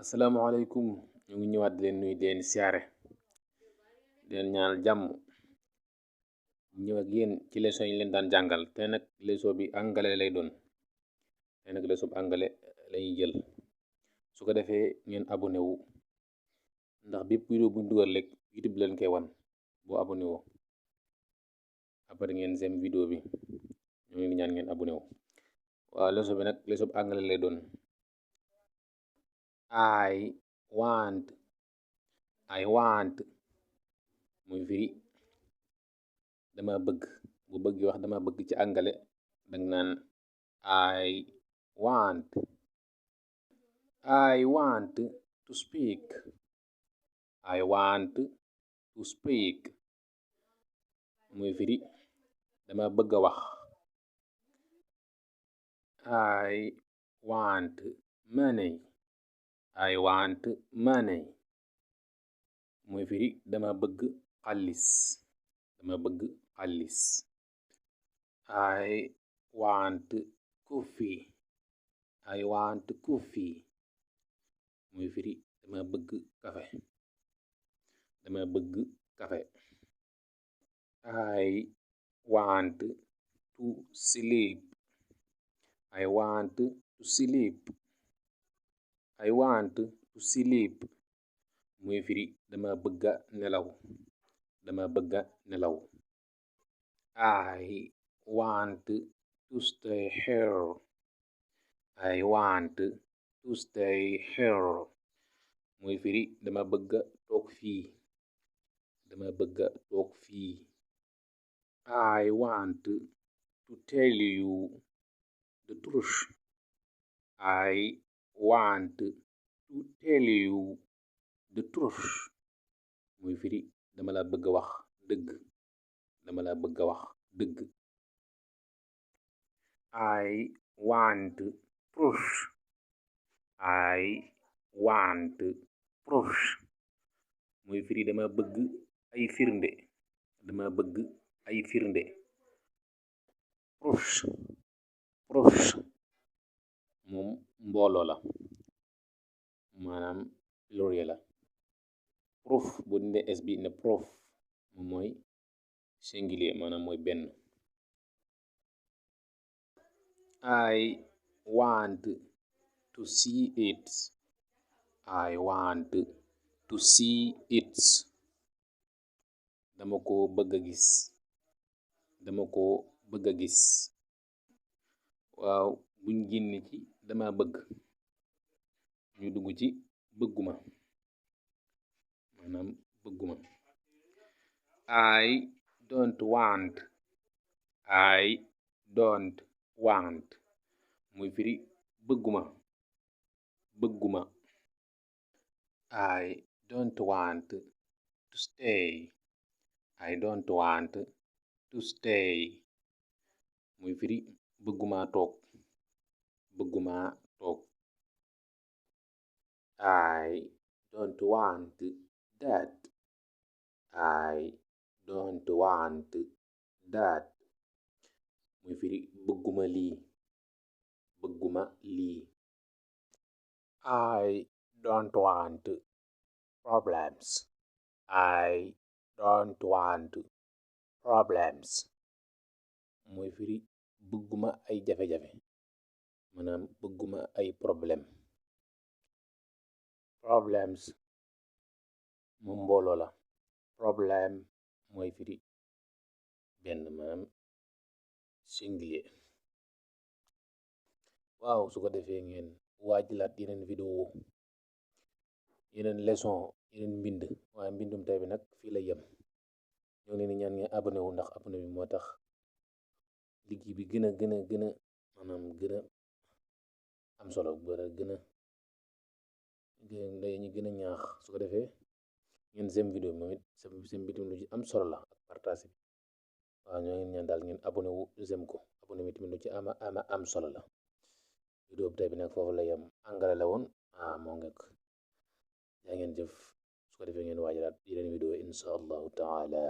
asalaamaaleykum ñu ngi ñëwaat di leen nuyu di leen siyaare di leen ñaanal jàmm ñëw ak yéen ci leçon yi leen daan jàngal te nag leçon bi anglais lay doon te nag leçon bi anglais lañuy jël su ko defee ngeen abonné wu ndax bépp vidéo buñ dugal rek YouTube leen koy wan boo abonné woo après ngeen sem vidéo bi ñu ngi ñaan ngeen abonné wu waaw leçon bi nag leçon bi anglais lay doon I want muy firi dama bëgg bu bëgg wax dama bëgg ci anglais dang naan I want to speak muy firi dama bëgg a wax I want money muy firi dama bëgg xaalis I want coffee muy firi dama bëgg kafe I want to sleep muy firi dama bëgga nelaw I want to stay here muy firi dama bëgga toog fii I want to tell you the truth muy firi dama la bëgg wax dëgg I want proof muy firi dama bëgg ay firnde proof moom mbooloo la maanaam pluriel la proof bu dindee s bi ne proof moom mooy singulier maanaam mooy benn I want to see it dama ko bëgg a gis waaw buñ génne ci dama bëgg ñu dugg ci bëgguma maanaam bëgguma I don't want muy firi bëgguma I don't want to stay muy firi bëgguma toog I don't want that muy firi bëgguma lii I don't want problems muy firi bëgguma ay jafe-jafe maanaam bëgguma ay problème problems moom mbooloo la problème mooy firi benn maanaam singulier waaw su ko defee ngeen waajilaat yeneen vidéo yeneen leçon yeneen mbind waaye mbindum tey bi nag fii la yem ñoo leen di ñaan ngeen abonné wu ndax abonné bi moo tax liggéey bi gën a maanaam gën a am solo ñu gën a ñaax su ko defee ngeen sem vidéo bi moom it sem vidéo lu ci am solo la ak partage bi waaw ñoo ngeen ñaan daal ngeen abonné wu sem ko abonné bi tamit lu ci am solo la vidéo bi tey bi nag foofu la yem anglais la woon moo ngekk yaa ngeen jëf su ko defee ngeen waajalaat yeneen vidéo insha allahu taala